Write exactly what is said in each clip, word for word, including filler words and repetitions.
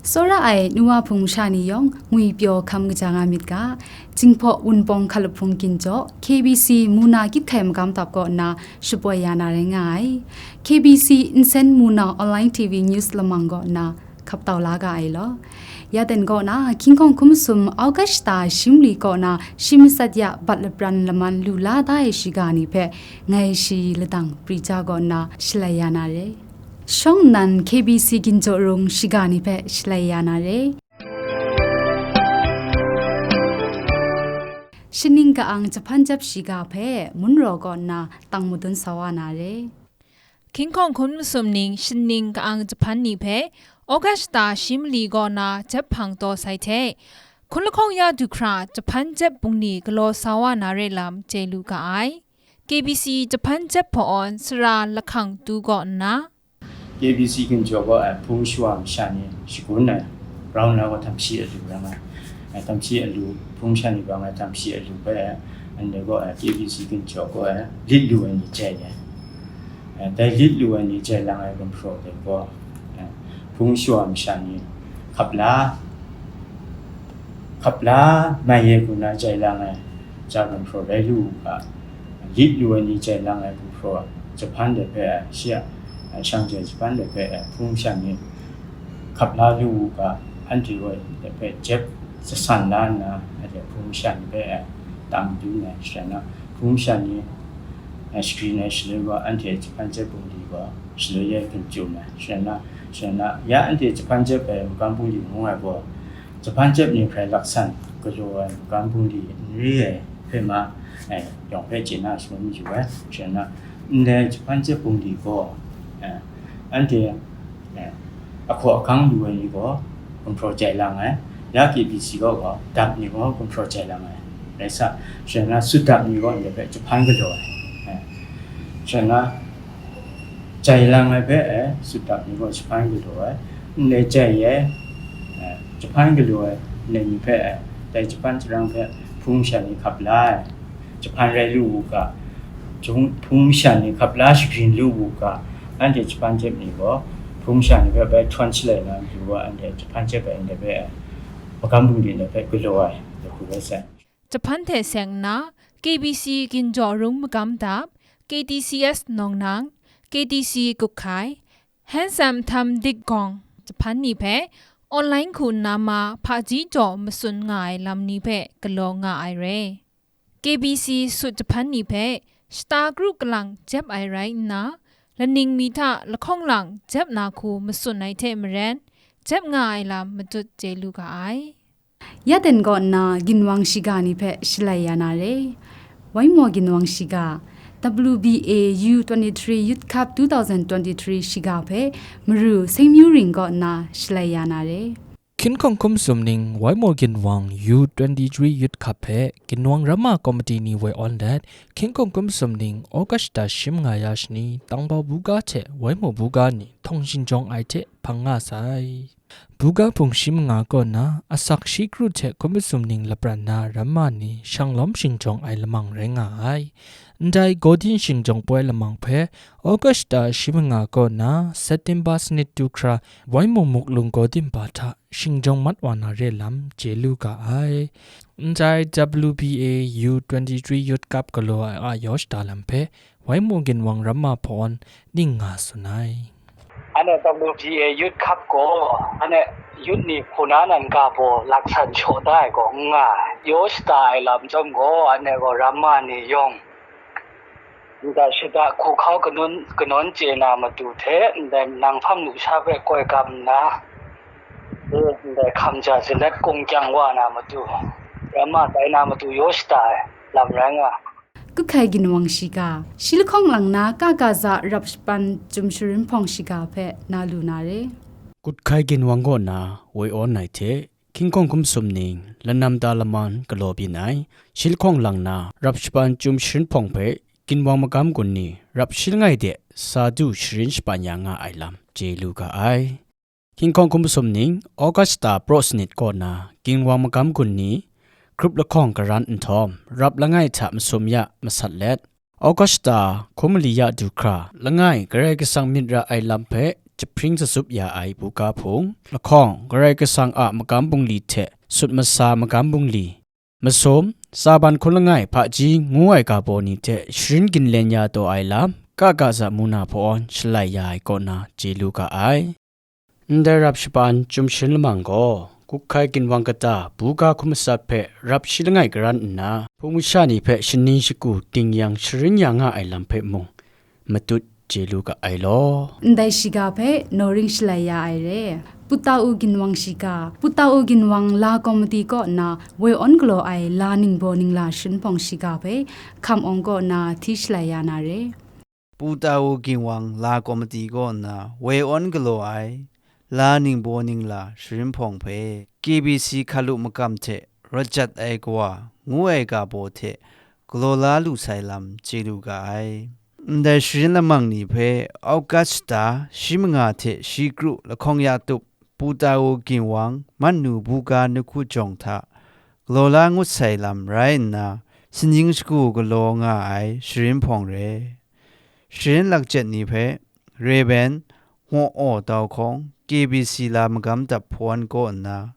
Tsawra ai nu wa hpung sha ni yawng ngwi pyaw hkam kaja nga myit ga, Jinghpaw Wunpawng Hkalahpung Ginjaw, K B C Muna Kyit Hkai Magam Dap kaw nna shapoi ya na rai nga ai. K B C Nsen Muna Online T V News lamang kaw nna hkap tau la ga ai law. Ya ten kaw na, King Kong hkum sum August shata shi mali kaw na shi matsat ya bat lapran laman lu la da ai shiga ni hpe ngai shi ladang pri ja kaw na shalai ya na re. Shawng nnan K B C Ginjaw Rung shiga ni hpe shalai ya na re. Shaning ka-ang jahpan jep shiga hpe Munraw kaw nna tang madun sa wa na re. King Kong hkum masum ning shaning ka-ang jahpan ni hpe August shata shi mali kaw na jep hpang taw sai hte, hkun lahkawng ya du hkra jahpan jep bungli galaw sa wa na re lam chye lu ga ai. K B C jahpan jep hpawn sara lahkang tu kaw nna, K B C Ginjaw kaw ai hpung shawa masha ni shagun ai, rau nna gaw htam shi alu rai nga ai. Htam shi alu, hpung sha ni bang ai htam shi alu hpe, anhte gaw ai K B C Ginjaw kaw ai lit lu ai ni jai ai. Dai lit lu ai ni jai lang ai gumhpraw de gaw, hpung shawa masha ni hkap la, hkap la mai ye hku na jai lang ai ja gumhpraw rai lu u ga, lit lu ai ni jai lang ai gumhpraw jahpan de hpe ai, shi a, shang jai jahpan de hpe ai hpung sha ni hkap la lu u ga, anhte gaw de hpe jep jasan la nna, anhte hpung sha ni hpe ai tam dun ai, shana hpung sha ni, ai, shagrin ai shaloi gaw, anhte jahpan jep bungli gaw shaloi e hkum chyum ai, shana, shana ya anhte jahpan jep ai magam bungli ngu ai gaw, jahpan jep ni hkrai laksan galaw ai magam bungli n re ai hpe ma, ai, yawng hpe chye na shangun mayu ai. Shana, ndai jahpan jep bungli gaw, ai, anhte, ai, ahkaw ahkang lu ai ni gaw gumhpraw jai lang ai, ya K B C gaw gaw dap ni gaw gumhpraw jai lang ai. Rai sa, shana, sut dap ni gaw ndai hpe jahpan galaw ai. Ai, shana, jai lang ai hpe, ai, sut dap ni gaw jahpan galaw ai, ndai jai ai, ai, jahpan galaw ai, ndai ni hpe, ai, dai jahpan sharang hpe hpung sha ni hkap la ai, jahpan rai lu u ga, jung-, hpung sha ni hkap la shagrin lu u ga, anhte jahpan jep ni gaw hpung sha ni hpe bai htawn shalai na matu gaw, anhte jahpan jep ai ndai hpe, ai, magam bungli ndai hpe galaw ai, lahku rai sai. Jahpan hte seng nna, K B C Ginjaw Rung Magam Dap, K T C S Nawng Nang, K T C Gup Hkai, Hensam Htam Dik Gawng jahpan ni hpe online hku nna ma hpaji jaw masun nga ai lam ni hpe galaw nga ai re. K B C sut jahpan ni hpe shata kru kalang jep ai rai nna, laning mi hta lahkawng lang jep na hku masun ai hte maren, jep nga ai lam matut chye lu ga ai. Ya ten kaw nna ginwang shiga ni hpe shalai ya na re. Waimo ginwang shiga, W B A U twenty-three Youth Cup two thousand twenty-three shiga hpe Maru Seng Myu Ring kaw nna shalai ya na re. King Kong hkum sum ning Waimo ginwang U twenty-three Youth Cup hpe ginwang ramma komiti ni woi awn let, King Kong hkum sum ning August shata shi manga ya shani, Tangbau buga hte Waimo buga ni htawng shingjawng ai hte hpang nga sai. Buga hpung shi manga kaw na asak shi kru hte hkun masum ning lapran na ramma ni shanglawm shingjawng ai lamang rai nga ai. Ndai Gawdin shingjawng poi lamang hpe August shata shi manga kaw na September sanit du hkra Waimo Muklung Gawdin ba hta shingjawng mat wa na re lam chye lu ga ai. Ndai W B A U twenty-three Youth Cup galaw ai a yaw shada lam hpe Waimo ginwang ramma hpawn ning nga tsun ai. Ane W B A Youth Cup gaw, ane youth ni hku na nan ga baw laksan shaw da ai gaw n nga ai. Yaw shada ai lam chyawm gaw, ane gaw ramma ni yawng, nta shada hku hkau kanawn, kanawn chye na matu hte, ndai nang hpang lusha hpe koi gam nna, e, ndai hkam ja zalat kung kyang wa na matu, ramma tai na matu yaw shada ai lam rai nga. Kut hkai ginwang shiga, shi lahkawng lang na ka ka za rap shapan Chyum Sharin Hpawng shiga hpe na lu na re. Kut hkai ginwang kaw na woi awn ai hte, King Kong hkum sum ning lanam ta laman galaw byin ai, shi lahkawng lang na rap shapan Chyum Sharin Hpawng hpe ginwang magam gun ni rap shi langai de sa du sharin shapan ya nga ai lam chye lu ga ai. King Kong hkum sum ning August shata praw sanit kaw na ginwang magam gun ni, grup lahkawng karan nhtawm, rap langai hta masum ya masat let, August shata hkun mali ya du hkra, langai Karai Kasang myit ra ai lam hpe jahpring zatsup ya ai buga hpung, lahkawng, Karai Kasang a magam bungli hte sut masa magam bungli, masum, tsaban hkun langai hpaji ngu ai ga baw ni hte sharin ginlen ya taw ai lam, ka ga za mu na hpawn shalai ya ai kaw na chye lu ga ai. Ndai rap shaban Chyum Sharin Lamang gaw, Kuhkai Ginwang kata buga hkum matsat hpe rap shi langai karan nna, hpung masha ni hpe shaning shagu ding yang sharin ya nga ai lam hpe mung, matut chye lu ga ai law. Ndai shiga hpe nawring shalai ya ai re. Putau Ginwang shiga, Putau Ginwang la komiti kaw nna woi awn galaw ai la ningbaw ningla sharin hpawng shiga hpe, hkam awng kaw nna hti shalai ya na re. Putau Ginwang la komiti kaw nna woi awn galaw ai la ningbaw ningla sharin hpawng hpe, K B C hkalu makam hte rawt jat ai kawa ngu ai ga baw hte galaw la lu sai lam chye lu ga ai. Ndai sharin lamang ni hpe August shata shi manga hte shi kru lahkawng ya tup, Putau Ginwang, Mannu buga Nahku Jawng hta galaw la ngut sai lam rai nna, shaning shagu galaw nga ai sharin hpawng re. Sharin lakjet ni hpe, Rev. Ngaw Aw Tau Hkawng, K B C la magam dap hpawn kaw nna,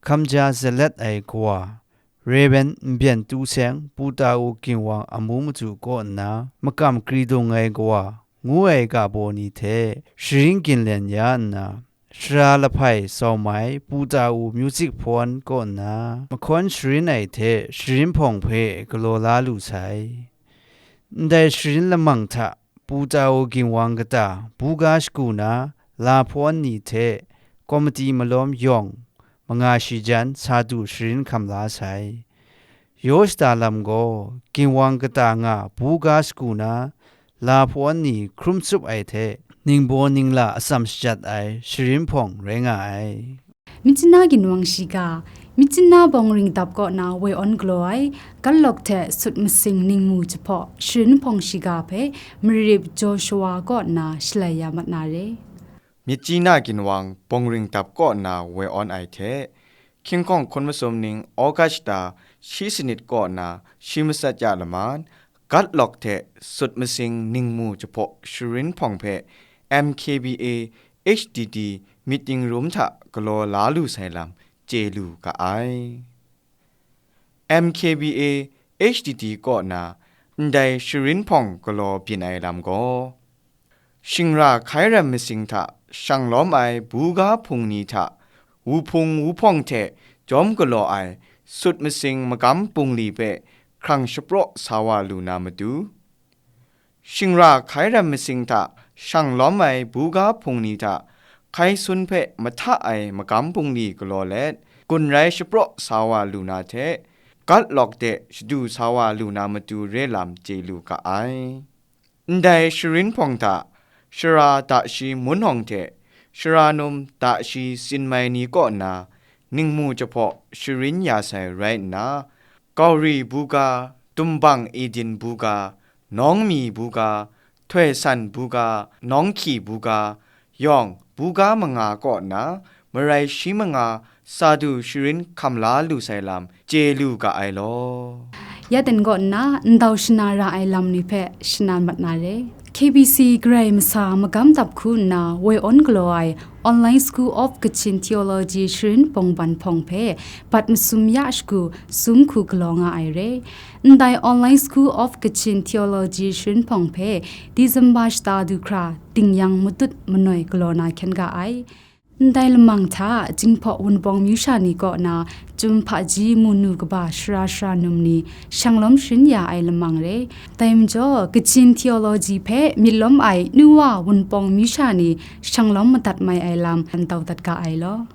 hkamja zalet ai kawa, Rev. Nbyen Tu Seng, Putau Ginwang amu matu kaw nna, makam kri dung ai kawa, ngu ai ga baw ni hte sharin ginlen ya nna, Sara Lahpai Sau Mai, Putau Music hpawn kaw nna, mahkawn sharin ai hte sharin hpawng hpe galaw la lu sai. Ndai sharin lamang hta Putau Ginwang kata buga shagu na la hpawn ni hte komiti malawm yawng manga shi jan sa du sharin hkam la sai. Yaw shada lam gaw Ginwang kata nga buga shagu na la hpawn ni hkrum tsup ai hte ningbaw ningla atsam shajat ai sharin hpawng rai nga ai. Myitkyina Ginwang shiga, Myitkyina bawng ring dap kaw na woi awn galaw ai, Gatlawk hte Sut Masing Ningmu jahpaw sharin hpawng shiga hpe Marip Joshua kaw nna shalai ya mat na re. Myitkyina Ginwang bawng ring dap kaw nna woi awn ai hte, hkyingkawng hkun masum ning August shata shi sanit kaw nna shi matsat ya laman, Gatlawk hte Sut Masing Ningmu jahpaw sharin hpawng hpe M K B A H D D meeting room hta galaw la lu sai lam chye lu ga ai. M K B A H D D kaw na ndai sharin hpawng galaw byin ai lam gaw, shingra hkai ram masing hta shang lawm ai buga hpung ni hta, wuhpung wuhpawng hte jawm galaw ai sut masing magam bungli hpe hkrang shapraw sa wa lu na matu, shingra hkai ram masing hta shang lawm ai buga hpung ni hta hkai sun hpe mahta ai magam bungli galaw let, gun rai shapraw sa wa lu na hte, Gatlawk de shadu sa wa lu na matu re lam chye lu ga ai. Ndai sharin hpawng hta, Shara Dashi Munhawng hte Shara Num Dashi Sinmai ni kaw nna ningmu jahpaw sharin ya sai rai nna, Gauri buga, Dumbang Eden buga, Nawngmi buga, Htoi San buga, Nawng Hki buga, yawng buga manga kaw nna marai shi manga sa du sharin hkam la lu sai lam chye lu ga ai law. Ya ten kaw nna ndau shana ra ai lam ni hpe shana mat na re. K B C Karai Masa magam dap hku nna woi awn galaw ai Online School of Kachin Theology sharin bawngban hpawng hpe bat masum ya shagu sum hku galaw nga ai re. Ndai Online School of Kachin Theology sharin hpawng hpe December shata du hkra ding yang matut manoi galaw na hkyen ga ai. Ndai lamang hta Jinghpaw Wunpawng myu sha ni kaw na Chyum Hpaji mu nu kaba shara shara num ni shang lawm sharin ya ai lamang re. Dai majaw, Kachin Theology hpe myit lawm ai nu wa Wunpawng myu sha ni shang lawm madat mai ai lam ndau dat ga ai law.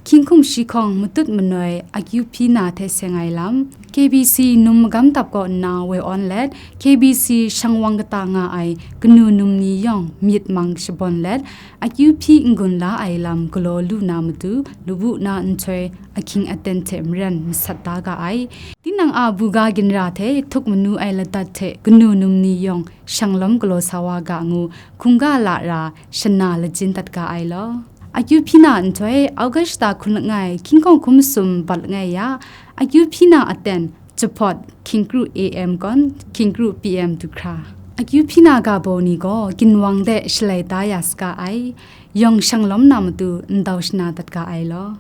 Hkying hkum shi hkawng matut manoi akyu hpyi na hte seng ai lam, K B C num magam dap kaw nna woi awn let, K B C shang wang kata nga ai kanu num ni yawng myit mang shabawn let, akyu hpyi n-gun la ai lam galaw lu na matu, lawu na nhtoi ahkying aten hte maren masat da ga ai. Tinang a buga ginra hte htuk manu ai ladat hte kanu num ni yawng shang lawm galaw sa wa ga ngu, hkungga la ra shana lajin dat ga ai law. Akyu hpyi na nhtoi, August shata hkun langai, hkying hkawng hkum masum bat langai ya, akyu hpyi na aten, jahpawt, hkying kru A M kawn, hkying kru P M du hkra. Akyu hpyi na ga baw ni gaw ginwang de shalai ta ya saga ai, yawng shang lawm na matu ndau shana dat ga ai law.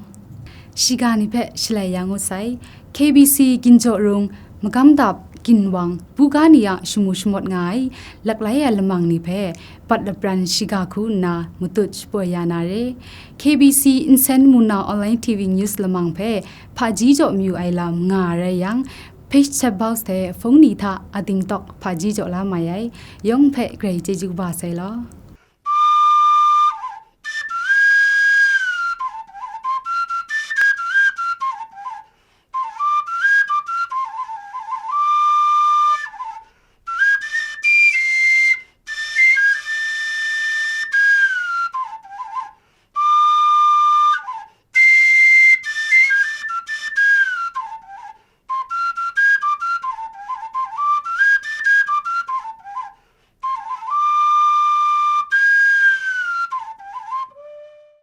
Shiga ni hpe shalai ya ngut sai, K B C Ginjaw Rung, Magam Dap, Ginwang, buga ni a shamu shamawt nga ai, laklai ai lamang ni hpe, bat lapran shiga hku nna matut shapoi ya na re. K B C Nsen Muna Online T V News lamang hpe hpaji jaw mayu ai lam nga rai yang, page chat box hte phone ni hta a dingtawk hpaji jaw la mai ai, yawng hpe grai chyeju kaba sai law.